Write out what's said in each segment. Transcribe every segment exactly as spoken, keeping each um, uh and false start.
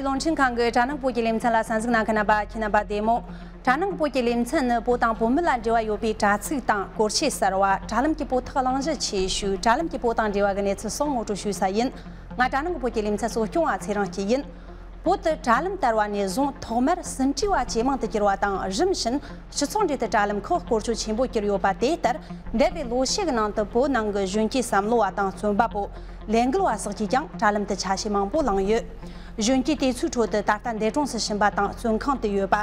རླུང་འཕྲིན་ཁང་གི་དྲ་ནང་བོད་ཀྱི་ལེ་ཚན་ལ་གསན་གཟིགས་གནང་མཁན་རྣམ་པ་ཁྱེད་རྣམ་པ་བདེ་མོ། དྲ་ནང་བོད་ཀྱི་ལེ་ཚན་ནི་བོད་དང་བོད་མི་ལ་འབྲེལ་བ་ཡོད་པའི་དྲ་ཚིགས་དང་སྐོར་ཆས་གསར་བ། དྲ་ལམ་གྱི་བོད་ཐོག་གླེང་གཞི་ཆེ་ཤོས། དྲ་ལམ་གྱི་བོད་དང་འབྲེལ་བ་གི་གནས་ཚུལ་སོགས་ངོ་སྤྲོད་ཞུ་ས་ཡིན། ང་དྲ་ནང་གི་བོད་ཀྱི་ལེ་ཚན་གཙོ་སྐྱོང་བ་ཚེ་རིང་སྐྱིད་ཡིན། བོད་དུ་དྲ་ལམ་དར་བ་ནས་བཟུང་ཐོག་མར་ཟིན་བྲིས་པ་ཇེ་མང་དུ་གྱུར་བ་དང་། རིམ་བཞིན་སྤྱི་ཚོགས་འབྲེལ་མཐུད་དྲ་ལམ་ཁག་སྐོར་སྐྱོད་ཆེན་པོ་གྱུར་ཡོད་པ་དེ་ལྟར། འདས་པའི་ལོ་ཤས་ཀྱི་ནང་དུ་བོད་ནང་གི་གཞོན་སྐྱེས་བསམ་བློ་བ་དང་རྩོམ་པ་པོ། ལས་འགུལ་བ་སོགས་ཀྱིས་ཀྱང་དྲ་ལམ་དུ་ཆ་ཤས་མང་པོ་བླངས་ཡོད། གཞོན་སྐྱེས་དེ་ཚོའི་ཁྲོད་དུ་ད་ལྟ་འདས་གྲོངས་སུ་ཕྱིན་པ་དང་བཙོན་ཁང་དུ་ཡོད་པ།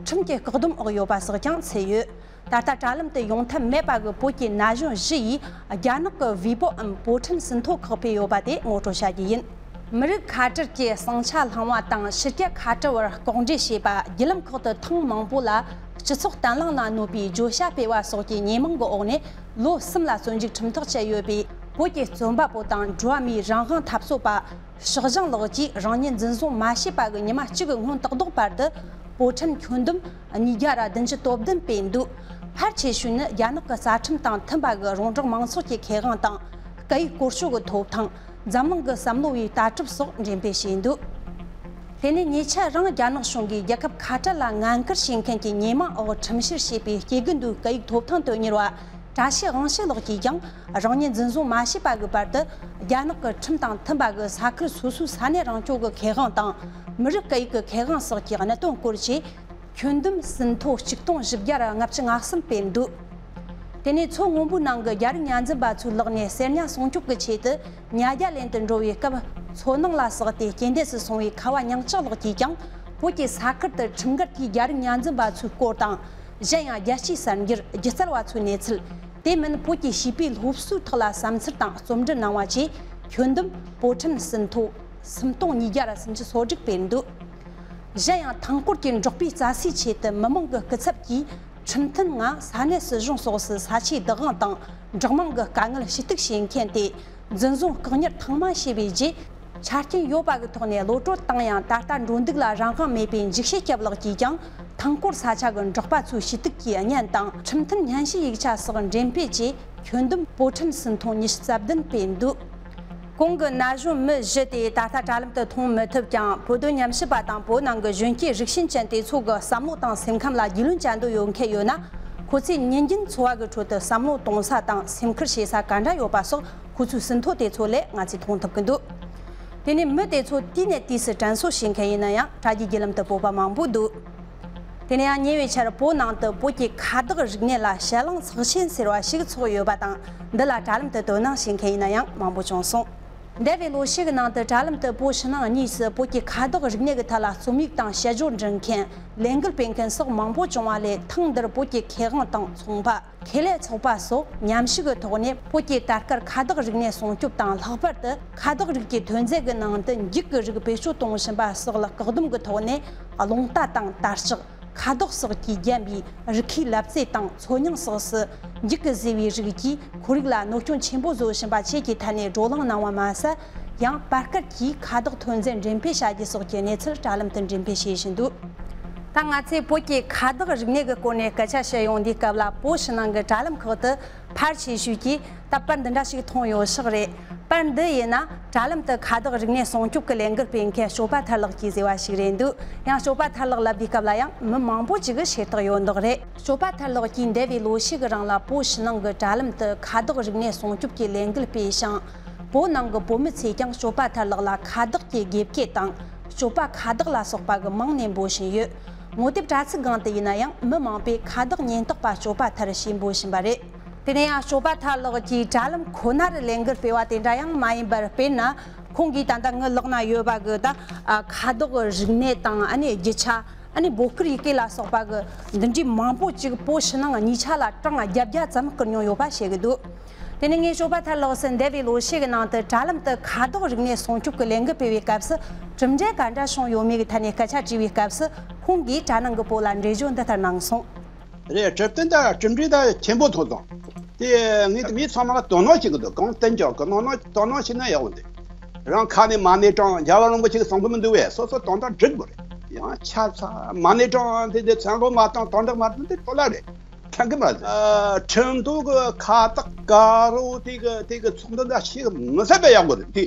ཁྲིམས་ཀྱི་བཀག་སྡོམ་འོག་ཡོད་པ་སོགས་ཀྱང་ཚུད་ཡོད། ད་ལྟ་དྲ་ལམ་དུ་ཡོང་ཐབས་མེད་པ་གི་བོད་ཀྱི་ན་གཞོན་བཞི་ཡིས་རྒྱ་ནག་གི་ཝི་པོའམ་བོད་ཁྲིམས་ཟིན་ཐོ་ཁག་ཕུད་ཡོད་པ་དེ་ངོ་སྤྲོད་བྱ་རྒྱུ་ཡིན། མི་རིགས་ཁ་བྲལ་གྱི་ཟིང་ཆ་སློང་བ་དང་ཕྱི་རྒྱལ་ཁ་བྲལ་བར་ལྐོག་འདྲེན་བྱས་པ། བརྒྱུད་ལམ་ཁག་ཏུ་ཐེངས་མང་པོ་ལ་སྤྱི་ཚོགས་བརྟན་ལྷིང་ལ་གནོད་པའི་བརྗོད་བྱ་སྤེལ་བ་སོགས་ཀྱི་ཉེས་མིང་གི་འོག་ནས་ལོ་གསུམ་ལ་བཙོན་འཇུག་ཁྲིམས་ཐག་བཅད་ཡོད་པའི་བོད་ཀྱི་རྩོམ་པ་པོ་དང་འགྲོ་བ་མིའི་རང་དབང་འཐབ་རྩོད་པ། ཕྱོགས་བཞེངས་ལགས་ཀྱིས་རང་ཉིད་འཛིན་བཟུང་མ་བྱས་པ་གི་ཉི་མ་གཅིག་གི་སྔོན་ཏག་ཏག་བར་དུ་བོད་ཁྲིམས་ཁྱོན་བསྡོམས་ཉིས་བརྒྱ་ར་བདུན་ཅུ་དོན་བདུན་སྤེལ་འདུག་ཕལ་ཆེ་ཤོས་ནི་རྒྱ་ནག་གི་རྩ་ཁྲིམས་དང་མཐུན་པ་གི་རོང་འབྲོག་མང་ཚོགས་ཀྱི་ཁེ་དབང་དང་། སྐད་ཡིག་བཀོལ་སྤྱོད་ཀྱི་ཐོབ་ཐང་། འཛམ་གླིང་གི་བསམ་བློ་བའི་ལྟ་གྲུབ་སོགས་འགྲེམས་སྤེལ་བྱས་འདུག་དེ་ནས་ཉེ་ཆར་རང་རྒྱ་ནག་གཞུང་གིས་རྒྱལ་ཁབ་ཁ་བྲལ་ལ་ངན་སྐུལ་བྱེད་མཁན་གྱི་ཉེས་མིང་འོག་ཁྲིམས་བཤེར་བྱས་པའི་སྐྱེ་རྒུ་མདོའི་སྐད་ཡིག་ཐོབ་ཐང་དོན་གཉེར་བ། བཀྲ་ཤིས་དབང་ཕྱུག་ལགས་ཀྱིས་ཀྱང་རང་ཉིད་འཛིན་བཟུང་མ་བྱས་པ་གི་བར་དུ་རྒྱ་ནག་གི་ཁྲིམས་དང་མཐུན་པ་གི་ས་ཁུལ་སོ་སོའི་ས་གནས་རང་སྐྱོང་གི་ཁེ་དབང་དང་། མི་རིགས་སྐད་ཡིག་གི་ཁེ་དབང་སོགས་ཀྱི་གནད་དོན་སྐོར་གྱི་ཁྱོན་བསྡོམས་ཟིན་ཐོ་ཆིག་སྟོང་བཞི་བརྒྱ་ལྔ་བཅུ་ང་གསུམ་སྤེལ་འདུག་དེ་ནས་མཚོ་སྔོན་པོའི་ནང་གི་རྒྱ་རིགས་ཉ་འཛིན་པ་ཚོའི་ལག་ནས་གསེར་ཉ་སྲུང་སྐྱོབ་ཀྱི་ཆེད་དུ་ཉ་རྒྱ་ལེན་དུ་འགྲོ་བའི་སྐབས་མཚོ་ནང་ལ་ཟགས་ཏེ་རྐྱེན་འདས་སུ་སོང་བའི་ཁ་བ་མྱང་ལྕགས་ལགས་ཀྱིས་ཀྱང་བོད་ཀྱི་ས་ཁུལ་དུ་ཁྲིམས་འགལ་གྱིས་རྒྱ་རིགས་ཉ་འཛིན་པ་ཚོའི་སྐོར་དང་། གཞན་ཡང་རྒྱལ་སྤྱིའི་གསར་འགྱུར། སྒྱུ་རྩལ་བ་ཚོའི་གནས་ཚུལ། དེ་མིན་བོད་ཀྱི་བྱིས་པའི་སློབ་གསོའི་ཐོག་ལ་བསམ་ཚུལ་དང་རྩོམ་འབྲི་གནང་བ་བཅས་ཁྱོན་བསྡོམས་བོད་ཁྲིམས་ཟིན་ཐོ་སུམ་སྟོང་ཉིས་བརྒྱ་ར་སུམ་ཅུ་སོ་དྲུག་སྤེལ་འདུག་གཞན་ཡང་མཐའ་འཁོར་གྱི་འབྲོག་པའི་རྩ་སའི་ཆེད་དུ་མི་མང་གི་སྐུ་ཚབ་ཀྱིས་ཁྲིམས་མཐུན་ངང་ས་གནས་སྲིད་གཞུང་སོགས་སུ་ས་ཆའི་བདག་དབང་དང་འབྲོག་མང་གི་དཀའ་ངལ་ཞུ་གཏུག་བྱེད་མཁན་དེ། འཛིན་བཟུང་བཀག་ཉར་ཐེངས་མང་བྱས་པའི་རྗེས། ཆ་རྐྱེན་ཡོད་པ་གི་ཐོག་ནས་གློད་གྲོལ་བཏང་ཡང་ད་ལྟ་འགྲོ་འདུག་ལ་རང་དབང་མེད་པའི་འཇིགས་བྱེད་སྐྱབས་ལགས་ཀྱིས་ཀྱང་མཐའ་འཁོར་ས་ཆ་གི་འབྲོག་པ་ཚོའི་ཞུ་གཏུག་གི་བརྙན་དང་ཁྲིམས་མཐུན་སྙན་ཞུའི་ཡིག་ཆ་སོགས་འགྲེམས་སྤེལ་བྱས། ཁྱོན་བསྡོམས་བོད་ཁྲིམས་ཟིན་ཐོ་ཉི་ཤུ་རྩ་བདུན་སྤེལ་འདུག་གོང་གི་ན་གཞོན་མི་བཞི་དེ་ད་ལྟ་དྲ་ལམ་དུ་མཐོང་མི་ཐུབ་ཀྱང་། བོད་དོན་ཉམས་ཞིབ་པ་དང་བོད་ནང་གི་གཞོན་སྐྱེས་རིགས་ཞེན་ཅན་དེ་ཚོ་གི་བསམ་བློ་དང་སེམས་ཁམས་ལ་རྒྱུས་ལོན་བྱ་འདོད་ཡོད་མཁན་ཡོད་ན། ཁོ་ཚོས་ཉིན་རྒྱུན་འཚོ་བ་གི་ཁྲོད་དུ་བསམ་བློ་གཏོང་ས་དང་སེམས་ཁུར་བྱེད་ས་ག་འདྲ་ཡོད་པ་སོགས། ཁོ་ཚོའི་ཟིན་ཐོ་དེ་ཚོ་ལས་ང་ཚོས་མཐོང་ཐུབ་ཀྱི་འདུག་དེ་ནས་མི་དེ་ཚོ་དུས་ནས་དུས་སུ་དྲན་གསོ་བྱེད་མཁན་ཡིན་ན་ཡང་། དྲ་རྒྱའི་བརྒྱུད་ལམ་དུ་སྤོབས་པ་མང་པོ་འདུག་དེ་ནས་ཡང་ཉེ་བའི་ཆར་བོད་ནང་དུ་བོད་ཀྱི་ཁ་བཏགས་རིག་གནས་ལ་ཞེད་སྣང་ཚགས་ཆེན་ཟེར་བ་ཞིག་ཚོགས་ཡོད་པ་དང་། འདི་ལ་དྲ་ལམ་དུ་དོ་སྣང་བྱེད་མཁན་ཡིན་ན་ཡང་མང་པོ་བྱུང་སོང་། འདས་པའི་ལོ་ཤས་ཀྱི་ནང་དུ་དྲ་ལམ་དུ་བོད་ཕྱི་ནང་གཉིས་སུ་བོད་ཀྱི་ཁ་བཏགས་རིག་གནས་ཀྱི་ཐད་ལ་རྩོམ་ཡིག་དང་དཔྱད་བརྗོད་འབྲི་མཁན། ལས་འགུལ་སྤེལ་མཁན་སོགས་མང་པོ་བྱུང་བ་ལས། ཐེངས་འདིར་བོད་ཀྱི་མཁས་དབང་དང་ཚོང་པ། ཁེ་ལས་ཚོགས་པ་སོགས་མཉམ་ཞུགས་ཀྱི་ཐོག་ནས་བོད་ཀྱི་དར་དཀར་ཁ་བཏགས་རིག་གནས་སྲུང་སྐྱོབ་དང་། ལྷག་པར་དུ་ཁ་བཏགས་རིགས་ཀྱི་ཐོན་རྫས་ཀྱི་ནང་དུ་འགྱིག་གི་རིགས་བེད་སྤྱོད་གཏོང་བཞིན་པ་སོགས་ལ་བཀག་སྡོམ་གྱི་ཐོག་ནས། རླུང་རྟ་དང་དར་ལྕོག། ཁ་དོག་སོགས་ཀྱིས་བརྒྱན་པའི་རི་ཁའི་ལབ་རྩེ་དང་མཚོ་མྱིང་སོགས་སུ་འགྱིག་གིས་བཟོས་པའི་རིགས་ཀྱིས་ཁོར་ཡུག་ལ་གནོད་སྐྱོན་ཆེན་པོ་བཟོ་བཞིན་པ་བཅས་ཀྱི་ཐད་ནས་བགྲོ་གླེང་གནང་བ་མ་ཟད། ཡང་པར་སྐར་གྱིས་ཁ་དོག་ཐོན་རྫས་འགྲེམས་སྤེལ་བྱ་རྒྱུ་སོགས་ཀྱི་གནས་ཚུལ་དྲ་ལམ་དུ་འགྲེམས་སྤེལ་བྱེད་བཞིན་འདུག་ད་ང་ཚོས་བོད་ཀྱི་ཁ་དོག་རིག་གནས་ཀྱི་སྐོར་ནས་སྐད་ཆ་བཤད་ཡོང་དུས་སྐབས་ལ། བོད་ཕྱི་ནང་གི་དྲ་ལམ་ཁག་ཏུ་ཕལ་ཆེ་ཤོས་ཀྱིས་ད་པར་འདི་འདྲ་ཞིག་མཐོང་ཡོད་ཤག་རེད། པར་འདི་ཡིན་ན་དྲ་ལམ་དུ་ཁ་དོག་རིག་གནས་སྲུང་སྐྱོབ་ཀྱི་ལས་འགུལ་སྤེལ་མཁན་སྐྱོབ་པ་ཐར་ལགས་ཀྱིས་བཟོས་པ་ཞིག་རེད་འདུག་ཡང་སྐྱོབ་པ་ཐར་ལགས་ལབ་དུས་སྐབས་ལ་ཡང་མི་མང་པོ་ཅིག་གིས་ཤེས་རྟོགས་ཡོད་མདོག་རེད། སྐྱོབ་པ་ཐར་ལགས་ཀྱིས་འདས་པའི་ལོ་ཤས་ཀྱི་རིང་ལ་བོད་ཕྱི་ནང་གི་དྲ་ལམ་དུ་ཁ་དོག་རིག་གནས་སྲུང་སྐྱོབ་ཀྱི་ལས་འགུལ་སྤེལ་ཞིང་། བོད་ནང་གི་བོད་མི་ཚོས་ཀྱང་སྐྱོབ་པ་ཐར་ལགས་ལ་ཁ་བཏགས་ཀྱི་དགེ་བསྐོས་དང་། སྐྱོབ་པ་ཁ་བཏགས་ལ་སོགས་པ་གི་མིང་ནས་འབོད་བཞིན་ཡོད། ངོ་དེབ་དྲ་ཚིགས་སྒང་དུ་ཡིན་ན་ཡང་མི་མང་པོས་ཁ་བཏགས་ཉེན་རྟོག་པ་སྐྱོབ་པ་ཐར་ཞེས་འབོད་བཞིན་པ་རེད། དེ་ནས་ཡང་སྐྱོབ་པ་ཐར་ལགས་ཀྱིས་དྲ་ལམ་ཁོ་ནར་ལས་འགུལ་སྤེལ་བ་དེ་འདྲ་ཡང་མ་ཡིན་པར། དཔེར་ན་ཁོང་གིས་ད་ལྟ་ངའི་ལག་ན་ཡོད་པ་གི་ད་ཨ་ཁ་དོག་རིག་གནས་དང་། ཨ་ནི་རྒྱུ་ཆ། ཨ་ནི་འབོད་སྐུལ་ཡི་གེ་ལ་སོགས་པ་གི་འདི་འདྲའི་མང་པོ་ཅིག་བོད་ཕྱི་ནང་གཉིས་ཆ་ལ་གྲངས་བརྒྱད་བརྒྱ་ཙམ་བསྐུར་མྱོང་ཡོད་པ་བཤད་ཀྱི་འདུག་དེ་ནས་ངས་སྐྱོབ་པ་ཐར་ལགས་སུ་འདས་པའི་ལོ་ཤས་ཀྱི་ནང་དུ་དྲ་ལམ་དུ་ཁ་དོག་རིག་གནས་སྲུང་སྐྱོབ་ཀྱི་ལས་འགུལ་སྤེལ་བའི་སྐབས་སུ་གྲུབ་འབྲས་ག་འདྲ་བྱུང་ཡོད་མེད་ཀྱི་ཐད་ནས་སྐད་ཆ་དྲིས་པའི་སྐབས་སུ། ཁོང་གིས་དྲ་ནང་གི་བོད་ལ་འགྲེལ་བརྗོད་འདི་ལྟར་གནང་སོང་། རེད། གྲུབ་དོན་དང་གྲུབ་འབྲས་དང་ཆེན་པོ་ཐོབ་སོང་། དེ་ངས་དེ་མི་ཚང་མ་ལ་དོ་སྣང་བྱེད་ཀྱི་འདུག་གང་བསྟན་ཀྱང་གི་ནང་ན་དོ་སྣང་བྱེད་ན་ཡག་པོ་འདུག་རང་ཁ་ནས་མ་ཎི་བགྲངས། རྒྱལ་བ་རིན་པོ་ཆེ་གི་གསུང་འབུམ་འདུག་བས། སོ་སོ་དོན་དག་འགྲིག་དགོས་རེད། ཡང་ཆ་ཚང་མ་ཎི་བགྲངས་དེ་དེ་མཚན་དགོངས་མ་བཏང་། དོན་དག་མ་བཏང་དེ་ཐོ་ལ་རེད། ཕྲན་གི་མ་རེད། ཨ། ཁྲིམས་ཐོག་གི་ཁ་བཏགས་དཀར་པོ་དེ་གི་དེ་གི་ཚོགས་འདུ་འདྲ་ཞིག་མི་བསད་པ་ཡག་པོ་རེད། དེ་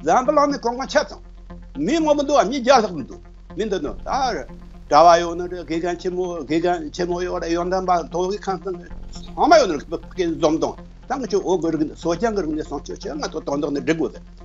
འཛམ་བུ་གླིང་ནས་གོང་མ་ཆ་ཚང་། མི་མང་པོ་འདུག་མི་བརྒྱ་ལྷག་འདུག་མི་འདི་ནི་ད་གྲྭ་བ་ཡོད་ནི་རེད། དགེ་རྒན་ཆེན་མོ་དགེ་རྒན་ཆེན་མོ་ཡོད་རེད། ཡོན་ཏན་པ་མཐོ་བའི་ཁང་ཚན་ཚང་མ་ཡོད་ནི་རེད། ཕ་གི་འཛོམས་དང་ད་ང་ཚོ་བོད་ཀྱི་རིག་གནས་སྲོལ་རྒྱུན་གྱི་རིག་གནས་སྲུང་སྐྱོབ་ཆེད་ང་ཚོ་དོན་དག་ནི་སྒྲིག་དགོས་ཟེར།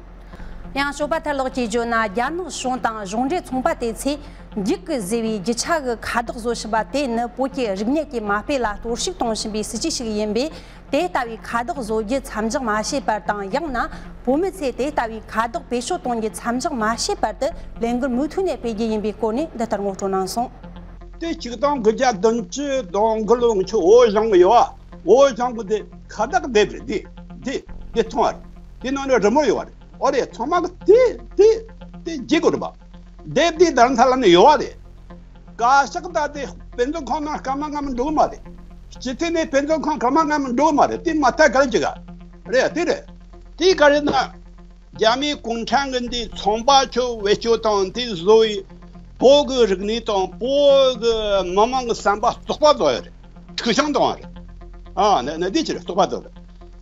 ཡང་ཞོགས་པ་ཐར་ལགས་ཀྱིས་བརྗོད་ན། རྒྱ་ནག་གཞུང་དང་གཞུང་འབྲེལ་ཚོང་པ་དེ་ཚོས་འགྱིག་གིས་བཟོས་པའི་རྒྱུ་ཆ་གི་ཁ་བཏགས་བཟོ་བཞིན་པ་དེ་ནི་བོད་ཀྱི་རིག་གནས་ཀྱི་མ་དཔེ་ལ་གཏོར་བཤིག་གཏོང་བཞིན་པའི་སྲིད་ཇུས་ཤིག་ཡིན་པས། དེ་ལྟ་བུའི་ཁ་བཏགས་བཟོ་རྒྱུ་མཚམས་འཇོག་མ་བྱས་པར་དང་། ཡང་ན་བོད་མི་ཚོས་དེ་ལྟ་བུའི་ཁ་བཏགས་བེད་སྤྱོད་གཏོང་རྒྱུ་མཚམས་འཇོག་མ་བྱས་བར་དུ་ལས་འགུལ་མུ་མཐུད་ནས་སྤེལ་རྒྱུ་ཡིན་པའི་སྐོར་ནས་འདི་ལྟར་ངོ་སྤྲོད་གནང་སོང་། དེ་ཆིག་སྟོང་དགུ་བརྒྱ་བདུན་ཅུ་དོན་དགུ་ལོ་ང་ཚོ་བོད་གཞུང་གི་ཡོད་བ། བོད་གཞུང་གི་དེ་ཁ་བཏགས་དེབ་རེད། དེ་དེ་དེ་མཐོང་བ་རེད། དེ་ནང་ནས་རི་མོ་ཡོད་བ་རེད། ཨོ་རེད། ཚང་མ་གི་དེ་དེ་དེ་བརྗེད་དགོས་རེད་པ། དེབ་དེ་རྡ་རམ་ས་ལ་ནས་ཡོད་བ་རེད། བཀའ་ཤག་ད་དེ་དཔེ་མཛོད་ཁང་ནང་སྐར་མ་ལྔ་མ་འགྲོ་གི་མ་རེད། སྤྱི་ཐེ་ནས་དཔེ་མཛོད་ཁང་སྐར་མ་ལྔ་མ་འགྲོ་གི་མ་རེད། དེ་མ་ཐད་ག་རེ་བྱེད་ག་རེད། དེ་རེད། དེ་ག་རེད་ན། རྒྱ་མིའི་གུང་ཁྲན་གྱི་འདི་ཚོང་པ་ཚོ་བེད་སྤྱོད་བཏང་དེ་བཟོ་བའི་བོད་ཀྱི་རིག་གནས་དང་བོད་ཀྱི་མི་མང་གི་བསམ་པ་བཙོག་པ་བཟོ་ཡ་རེད། འཁྲུག་ཆང་བཏང་བ་རེད། ཨ་ནི་ནི་འདི་ཅི་རེད། བཙོག་པ་བཟོ་རེད།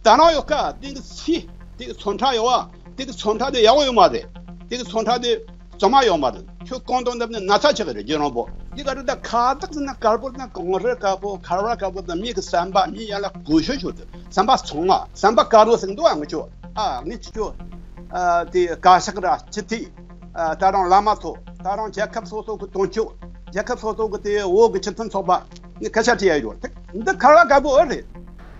ད་རང་ཡོད་ཀ་དེ་གི་སི་དེ་གི་ཚོན་ཁྲ་ཡོད་བ། དེ་གི་ཚོན་ཁྲ་དེ་ཡག་པོ་ཡོད་མ་རེད། དེ་གི་ཚོན་ཁྲ་དེ་བཙོ་མ་ཡོད་མ་རེད། ཁྱོད་གང་དང་འདབ་ནས་ན་ཚ་ཆགས་ཀྱི་རེད། རྒྱུན་རིང་པོ་འདི་ག་རེད། ད་ཁ་བཏགས་ཟེར་ན་དཀར་པོ་ན་གངས་རི་དཀར་པོ་ཁ་བ་དཀར་པོ་དང་མི་གི་བསམ་པ་མི་ཡར་ལ་གོ་ཤོད་ཤོད་དུ་བསམ་པ་ཚང་མ་བསམ་པ་དཀར་པོ་ཟེར་གི་འདུག་ཨ་ངི་ཆོ་ཨ་ངི་ཆོ་ཨ་དེ་བཀའ་ཤག་ར་སྤྱི་འཐུས་ཨ་ད་རང་བླ་མ་ཚོ་ད་རང་རྒྱལ་ཁབ་སོ་སོ་གི་དོན་གཅོད་རྒྱལ་ཁབ་སོ་སོ་གི་དེ་འོག་གི་སྤྱི་མཐུན་ཚོགས་པ་ངི་སྐད་ཆ་དྲི་ཡ་ཡོད་རེད། འདི་ཁ་བ་དཀར་པོ་ཨེ་རེད།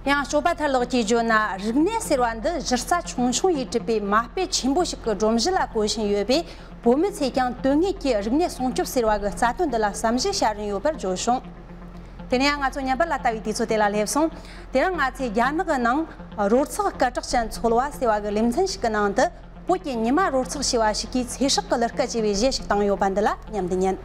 ཡང་སྤྱོད་པ་ཐར་ལགས་ཀྱིས་བརྗོད་ན། རིག་གནས་ཟེར་བ་འདི་གཞི་རྩ་ཆུང་ཆུང་ཡིས་གྲུབ་པའི་མ་དཔེ་ཆེན་པོ་ཞིག་གི་སྒྲོམ་གཞི་ལ་བཀོད་བཞིན་ཡོད་པས། བོད་མི་ཚོས་ཀྱང་དོན་དངོས་ཀྱི་རིག་གནས་སྲུང་སྐྱོབ་ཟེར་བ་གི་རྩ་དོན་འདི་ལ་བསམ་གཞིག་བྱ་རིན་ཡོད་པར་བརྗོད་བྱུང་། དེ་ནས་ཡང་ང་ཚོ་ཉམས་པ་ལ་ལྟ་བའི་དུས་ཚོད་དེ་ལ་སླེབས་སོང་། དེ་རིང་ང་ཚོས་རྒྱ་ནག་གི་ནང་རོལ་ཚགས་སྐད་གྲགས་ཅན་ཚོལ་བ་ཟེར་བ་གི་ལེ་ཚན་ཞིག་གི་ནང་དུ། བོད་ཀྱི་ཉི་མ་རོལ་ཚགས་ཞེས་པ་ཞིག་གིས་ཚེ་སྲོག་གི་གླུ་སྐད་ཅེས་པའི་གཞས་ཤིག་བཏང་ཡོད་པ་འདི་ལ་མཉམ་དུ་ཉན།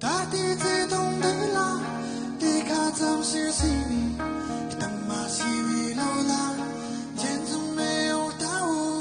ད་ལྟའི་བརྩེ་དུང་འདི་ལ་དེ་ག་ཙམ་ཞིག་ཟིན་ནས་གཏམ་མ་ཤེས་པའི་ལོ་ལ་འཇན་འཛུམ་མེ་ཡོང་ལྟ་བུ།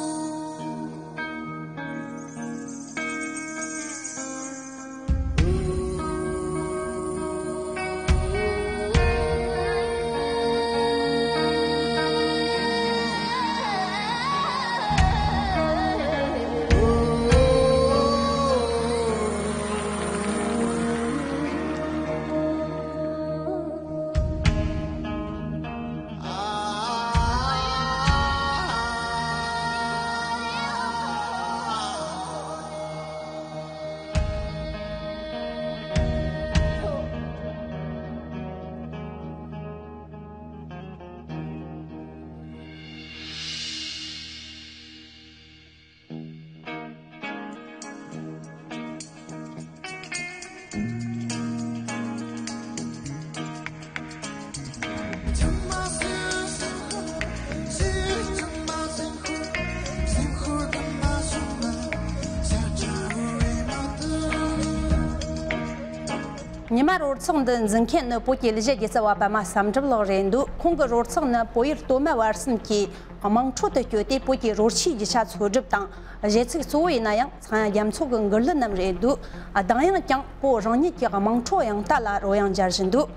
ཉི་མ་རོལ་ཚོགས་འདི་འཛིན་མཁན་ནི་བོད་ཀྱི་གླུ་གཞས་སྒྱུ་རྩལ་བ་པད་མ་བསམ་གྲུབ་ལགས་རེད་འདུག་ཁོང་གི་རོལ་ཚོགས་ནི་བོད་ཡུལ་སྟོད་སྨད་བར་གསུམ་གྱི་ དམངས་ཁྲོད་དུ་བསྐྱོད་དེ་བོད་ཀྱི་རོལ་ཆའི་རྒྱུ་ཆ་འཚོལ་སྒྲུབ་དང་། གཞས་ཚིག་གཙོ་བོ་ཡིན་ན་ཡང་ཚངས་དབྱངས་རྒྱ་མཚོ་གི་མགུར་གླུ་རྣམས་རེད་འདུག། གདངས་དབྱངས་ཀྱང་བོད་རང་ཉིད་ཀྱི་དམངས་ཁྲོད་དབྱངས་རྟ་ལ་རོལ་དབྱངས་སྦྱར་བཞིན་འདུག།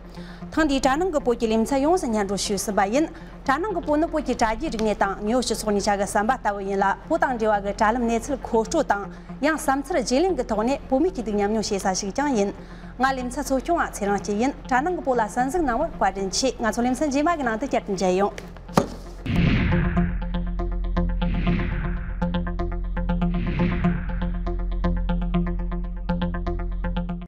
ཐེངས་འདིའི་དྲ་ནང་གི་བོད་ཀྱི་ལེ་ཚན་ཡོངས་སུ་སྙན་སྒྲོན་ཞུས་ཟིན་པ་ཡིན། དྲ་ནང་གི་བོད་ནི་བོད་ཀྱི་དྲ་རྒྱའི་རིག་གནས་དང་དངོས་ཡོད་སྤྱི་ཚོགས་གཉིས་ཆ་གི་ཟམ་པ་ལྟ་བུ་ཡིན་ལ། བོད་དང་འབྲེལ་བ་གི་དྲ་ལམ་གནས་ཚུལ་མཁོ་སྤྲོད་དང་ཡང་བསམ་ཚུལ་བརྗེ་ལེན་གྱི་ཐོག་ནས་བོད་མི་གཅིག་སྡུད་ཉམས་མྱོང་བྱེད་ས་ཞིག་ཀྱང་ཡིན། ང་ལེ་ཚན་གཙོ་སྐྱོང་བ་ཚེ་རིང་སྐྱིད་ཡིན། དྲ་ནང་གི་བོད་ལ་གསན་གཟིགས་གནང་བར་བཀའ་དྲིན་ཆེ། ང་ཚོ་ལེ་ཚན་རྗེས་མ་གི་ནང་དུ་བསྐྱར་དུ་མཇལ་ཡོང་།